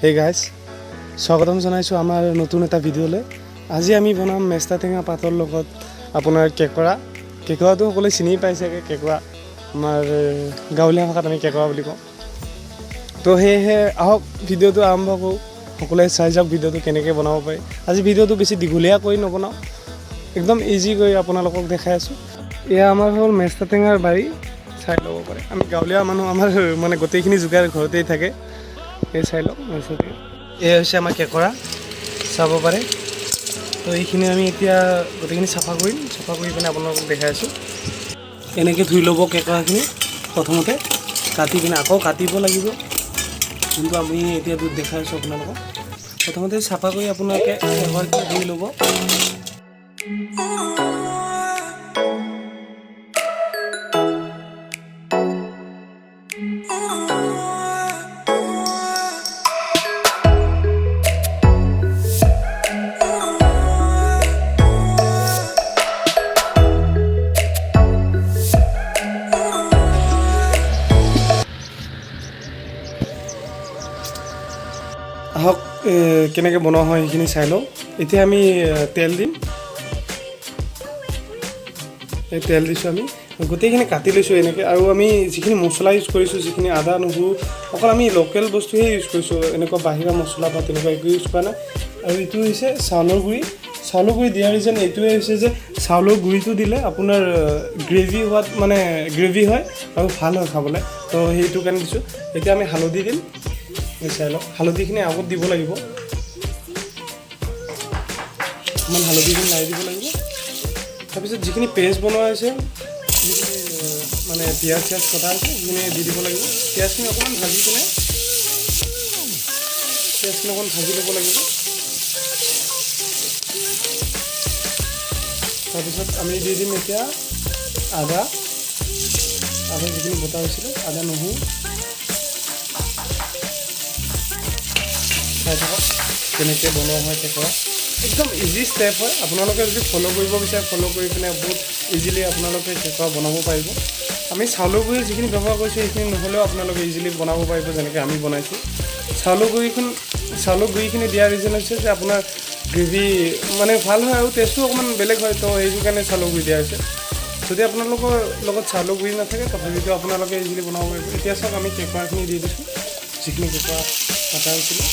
Hey guys, স্বাগতম জনাইছোঁ আমাৰ নতুন এটা ভিডিঅ'লৈ। আজি আমি বনাম মেষ্টা টেঙা পাতৰ লগত আপোনাৰ কেঁকোৰা। কেঁকোৰাটো সকলোৱে চিনি পাই চাগে। কেঁকোৰা আমাৰ গাঁৱলীয়া ভাষাত আমি কেঁকোৰা বুলি কওঁ। তো সেয়েহে আহক, ভিডিঅ'টো আৰম্ভ কৰোঁ। সকলোৱে চাই যাওক ভিডিঅ'টো কেনেকৈ বনাব পাৰি। আজি ভিডিঅ'টো বেছি দীঘলীয়া কৰি নবনাওঁ, একদম ইজি কৰি আপোনালোকক দেখাই আছোঁ। এয়া আমাৰ হ'ল মেষ্টা টেঙাৰ বাৰী, চাই ল'ব পাৰে। আমি গাঁৱলীয়া মানুহ, আমাৰ মানে গোটেইখিনি যোগাৰ ঘৰতেই থাকে। এই চাই লওক মেষ্টা টেঙা। এয়া হৈছে আমাৰ কেঁকোৰা, চাব পাৰে। তো এইখিনি আমি এতিয়া গোটেইখিনি চাফা কৰিম। চাফা কৰি পিনে আপোনালোকক দেখাই আছোঁ। এনেকৈ ধুই ল'ব কেঁকোৰাখিনি প্ৰথমতে, কাটি পিনে আকৌ কাটিব লাগিব। যোনটো আমি এতিয়া দেখাই আছোঁ আপোনালোকক। প্ৰথমতে চাফা কৰি আপোনালোকে কেঁকোৰাখিনি ধুই ল'ব। আহক, কেনেকৈ বনোৱা হয় সেইখিনি চাই লওঁ। এতিয়া আমি তেল দিম। এই তেল দিছোঁ। আমি গোটেইখিনি কাটি লৈছোঁ এনেকৈ। আৰু আমি যিখিনি মছলা ইউজ কৰিছোঁ, যিখিনি আদা, নহৰু, অকল আমি লোকেল বস্তুহে ইউজ কৰিছোঁ। এনেকুৱা বাহিৰা মছলা বা তেনেকুৱা একো ইউজ কৰা নাই। আৰু এইটো হৈছে চাউলৰ গুড়ি। চাউলৰ গুড়ি দিয়াৰ ৰিজন এইটোৱে হৈছে যে চাউলৰ গুড়িটো দিলে আপোনাৰ গ্ৰেভি হোৱাত, মানে গ্ৰেভি হয় আৰু ভাল হয় খাবলৈ। তো সেইটো কাৰণে দিছোঁ। এতিয়া আমি হালধি দিম। এই চাই লওক, হালধিখিনি আগত দিব লাগিব। অকণমান হালধিখিনি লাৰি দিব লাগিব। তাৰপিছত যিখিনি পেষ্ট বনোৱা হৈছে, যিখিনি মানে পিঁয়াজ চিয়াজ কটা হৈছে, সেইখিনি দি দিব লাগিব। পিঁয়াজখিনি অকণমান ভাজি পিনে, পিঁয়াজখিনি অকণমান ভাজি ল'ব লাগিব। তাৰপিছত আমি দি দিম এতিয়া আদা। আদা যিখিনি বটা হৈছিলে, আদা, নহৰু। চাই থাকক কেনেকৈ বনোৱা হয় কেঁকোৰা। একদম ইজি ষ্টেপ হয়। আপোনালোকে যদি ফ'ল' কৰিব বিচাৰে, ফ'ল' কৰি পিনে বহুত ইজিলি আপোনালোকে কেঁকোৰা বনাব পাৰিব। আমি চাউলৰ গুড়ি যিখিনি ব্যৱহাৰ কৰিছোঁ, সেইখিনি নহ'লেও আপোনালোকে ইজিলি বনাব পাৰিব, যেনেকৈ আমি বনাইছোঁ। চাউলৰ গুড়িখিনি দিয়াৰ ৰিজন হৈছে যে আপোনাৰ গ্ৰেভি মানে ভাল হয় আৰু টেষ্টটো অকণমান বেলেগ হয়। তো সেইটো কাৰণে চাউলৰ গুড়ি দিয়া হৈছে। যদি আপোনালোকৰ লগত চাউলৰ গুড়ি নাথাকে, তথাপিতো আপোনালোকে ইজিলি বনাব পাৰিব। এতিয়া চাওক, আমি কেঁকোৰাখিনি দি দিছোঁ, যিখিনি কেঁকোৰা কটা হৈছিলে।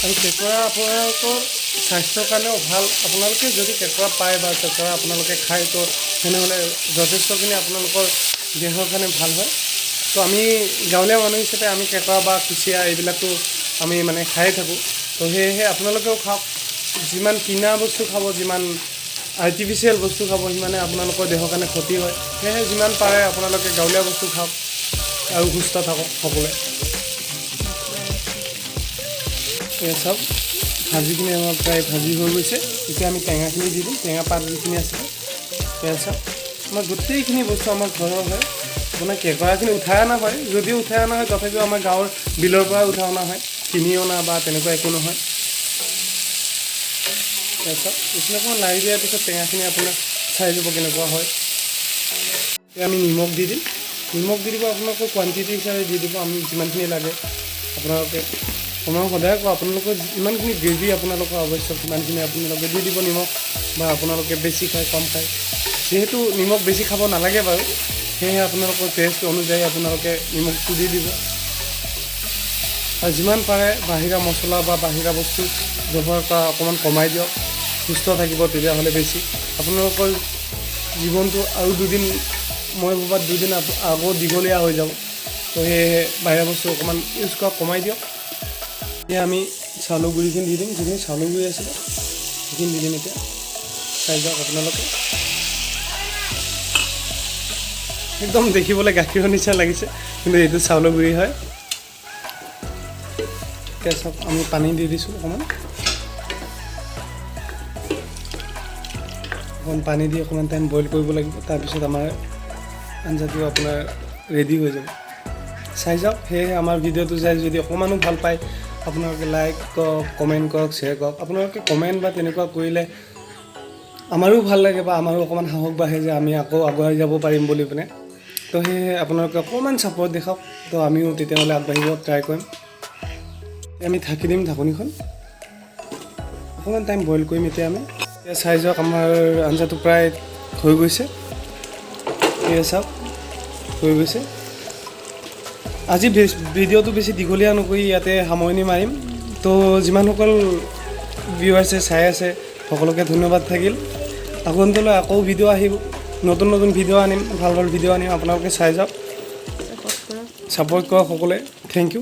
আৰু কেঁকোৰা আপোনালোকৰ স্বাস্থ্যৰ কাৰণেও ভাল। আপোনালোকে যদি কেঁকোৰা পায় বা কেঁকোৰা আপোনালোকে খায়, তো তেনেহ'লে যথেষ্টখিনি আপোনালোকৰ দেহৰ কাৰণে ভাল হয়। তো আমি গাঁৱলীয়া মানুহ হিচাপে আমি কেঁকোৰা বা কুচিয়া এইবিলাকতো আমি মানে খায়ে থাকোঁ। তো সেয়েহে আপোনালোকেও খাওক। যিমান কিনা বস্তু খাব, যিমান আৰ্টিফিচিয়েল বস্তু খাব, সিমানে আপোনালোকৰ দেহৰ কাৰণে ক্ষতি হয়। সেয়েহে যিমান পাৰে আপোনালোকে গাঁৱলীয়া বস্তু খাওক আৰু সুস্থ থাকক সকলোৱে। এয়া চাওক, ভাজিখিনি আমাৰ প্ৰায় ভাজি হৈ গৈছে। এতিয়া আমি টেঙাখিনি দি দিম, টেঙা পাত যিখিনি আছিলে। এয়া চাওক, আমাৰ গোটেইখিনি বস্তু আমাৰ ঘৰৰ হয়। আপোনাৰ কেঁকোৰাখিনি উঠাই অনা হয়। যদিও উঠাই অনা হয়, তথাপিও আমাৰ গাঁৱৰ বিলৰ পৰা উঠাই অনা হয়, কিনি অনা বা তেনেকুৱা একো নহয়। এয়া চাওক, এইখিনি অকণমান লাৰি দিয়াৰ পিছত টেঙাখিনি আপোনাৰ চাই যাব কেনেকুৱা হয়। এতিয়া আমি নিমখ দি দিম। নিমখ দি দিব, আপোনালোকৰ কোৱাণ্টিটি হিচাপে দি দিব, আমি যিমানখিনি লাগে। আপোনালোকে, মই সদায় কওঁ, আপোনালোকৰ যিমানখিনি গ্ৰেভি আপোনালোকৰ আৱশ্যক, সিমানখিনি আপোনালোকে দি দিব নিমখ, বা আপোনালোকে বেছি খায়, কম খায়। যিহেতু নিমখ বেছি খাব নালাগে বাৰু, সেয়েহে আপোনালোকৰ টেষ্ট অনুযায়ী আপোনালোকে নিমখটো দি দিব। আৰু যিমান পাৰে বাহিৰা মছলা বা বাহিৰা বস্তু ব্যৱহাৰ কৰা অকণমান কমাই দিয়ক। সুস্থ থাকিব তেতিয়াহ'লে বেছি আপোনালোকৰ জীৱনটো আৰু দুদিন, মই ভবাত দুদিন আকৌ দীঘলীয়া হৈ যাব। তো সেয়েহে বাহিৰা বস্তু অকণমান ইউজ কৰা কমাই দিয়ক। এতিয়া আমি চাউলৰ গুড়িখিনি দি দিম। যিখিনি চাউলৰ গুড়ি আছিলে, সেইখিনি দি দিম। এতিয়া চাই যাওক আপোনালোকে, একদম দেখিবলৈ গাখীৰৰ নিচিনা লাগিছে, কিন্তু এইটো চাউলৰ গুড়ি হয়। এতিয়া চাওক, আমি পানী দি দিছোঁ অকণমান। অকণমান পানী দি অকণমান টাইম বইল কৰিব লাগিব। তাৰপিছত আমাৰ আঞ্জাটো আপোনাৰ ৰেডি হৈ যাব। চাই যাওক। সেয়েহে আমাৰ ভিডিঅ'টো চাই যদি অকণমানো ভাল পায়, আপোনালোকে লাইক কৰক, কমেণ্ট কৰক, শ্বেয়াৰ কৰক। আপোনালোকে কমেণ্ট বা তেনেকুৱা কৰিলে আমাৰো ভাল লাগে বা আমাৰো অকণমান সাহস বাঢ়ে যে আমি আকৌ আগুৱাই যাব পাৰিম বুলি পিনে। তো সেয়েহে আপোনালোকে অকণমান ছাপৰ্ট দেখাওক, তো আমিও তেতিয়াহ'লে আগবাঢ়িব ট্ৰাই কৰিম। আমি ঢাকি দিম ঢাকনিখন। অকণমান টাইম বইল কৰিম এতিয়া আমি। এতিয়া চাই যাওক, আমাৰ আঞ্জাটো প্ৰায় হৈ গৈছে। এয়া চাওক, হৈ গৈছে। আজি ভিডিঅ'টো বেছি দীঘলীয়া নকৰি ইয়াতে সামৰণি মাৰিম। তো যিমানসকল ভিউৱাৰ্ছে চাই আছে, সকলোকে ধন্যবাদ থাকিল। আগন্তলৈ আকৌ ভিডিঅ' আহিব, নতুন নতুন ভিডিঅ' আনিম, ভাল ভাল ভিডিঅ' আনিম। আপোনালোকে চাই যাওক, ছাপৰ্ট কৰক সকলোৱে। Thank U.